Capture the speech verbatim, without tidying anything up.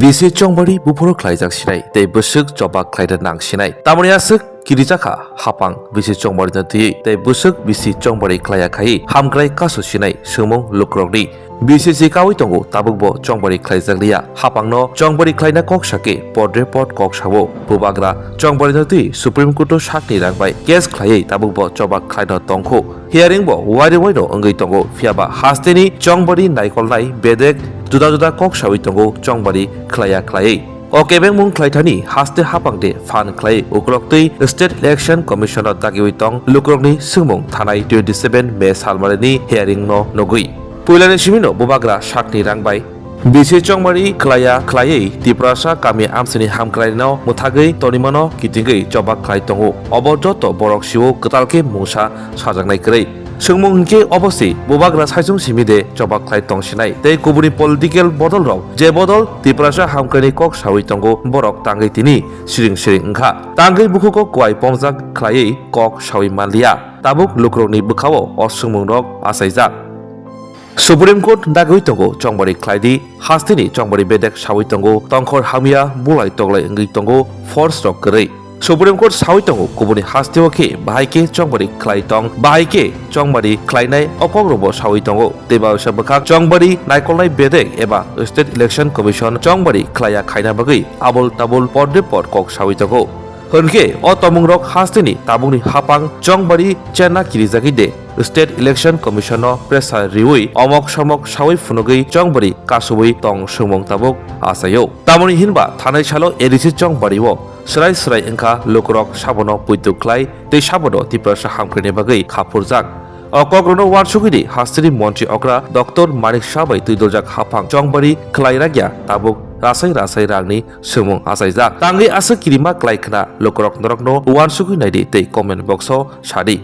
Bisi chongbari buphuru khlaijak sinai tei bwswk choba khlaina nang sinai. Tamoni aswk kirijakha hapang bisi chongbari no twiwi tei bwswk bisi chongbari khlaiya khai hamkrai kasu sinai swngmung lukurokni. B C C kaui tongo, tabukbo chongbari khlaijakliya. Hapangno chongbari khlaina kok sakhe podre pod kok sao. Bubagra chongbari no twi Supreme Court o sakni rang bai case khlaiwi tabukbo choba khlaino tongkhu. Hearing bo wairwi waino wngwi tongo, phiyaba hasteni chongbari naikolnai bedek juda juda kok saui tongo chongbari khlaiya khlaiwi. O kebengmung khlaithani haste hapang de phan khlai ukloktwi State Election Commission o dagiwi tong lukurokni swngmung thanai twenty seven May salmarini hearing no nugwi. Puilani simino bubagra sakni rang bai bisi chongmari khlaiya khlaiwi Tiprasa kami amsini hamkraino mwthagwi tonimano kitingwi choba khlai tongo. Obo joto borok sio kwtal khe mungsa sajaknai kwrwi. Swngmung hinkhe obo se bubagra saichung simi de choba khlai tongsinai tei kubuni political bodol rok je bodol Tiprasa hamkraini kok saui tongo borok tangwi tini siring siring wngkha. Tangwi bukhuko kwai pomjak khlaiwi kok saui manliya. Tabuk lukurokni bwkhao o swngmungrok achaijak. Supreme Court dagwi tongo chongbari khlaidi, hasteni chongbari bedek saui tongo, tongkhor hamya bulai toglai wngwi tongo, force rok kwrwi. Supreme Court saui tongo kubuni hasteo khe bahai khe chongbari khlai tong, bahai khe chongbari khlainai o kokrokbo saui tongo. Tei baisa bwkhak chongbari naikolnai bedek eba State Election Commission chongbari khlaiya khaina bagwi abul tabul podre pod kok saui tongo. Hwnkhe o tomungrok hasteni tabukni hapang chongbari chenna kirijagwi de State Election Commission no pressure riwi omok somok sawi phunugwi chongbari kasubwi tong swngmung tabuk achaio. Tamoni hinba thanai salo A D C chongbari o swrai swrai wngkha lukurok sabono puitu khlai tei sabono Tiprasa hamkrini bagwi khaphurjak. O kokrokno uansugwi di hasteni montri okra Doctor Manik Saha bai twidoljak haphang chongbari khlai rakya tabuk rasai rasai rangni swngmung achaijak. Tangwi aswk kirima klai khna lukurok norokno uansugwi naidi tei comment box o sadi.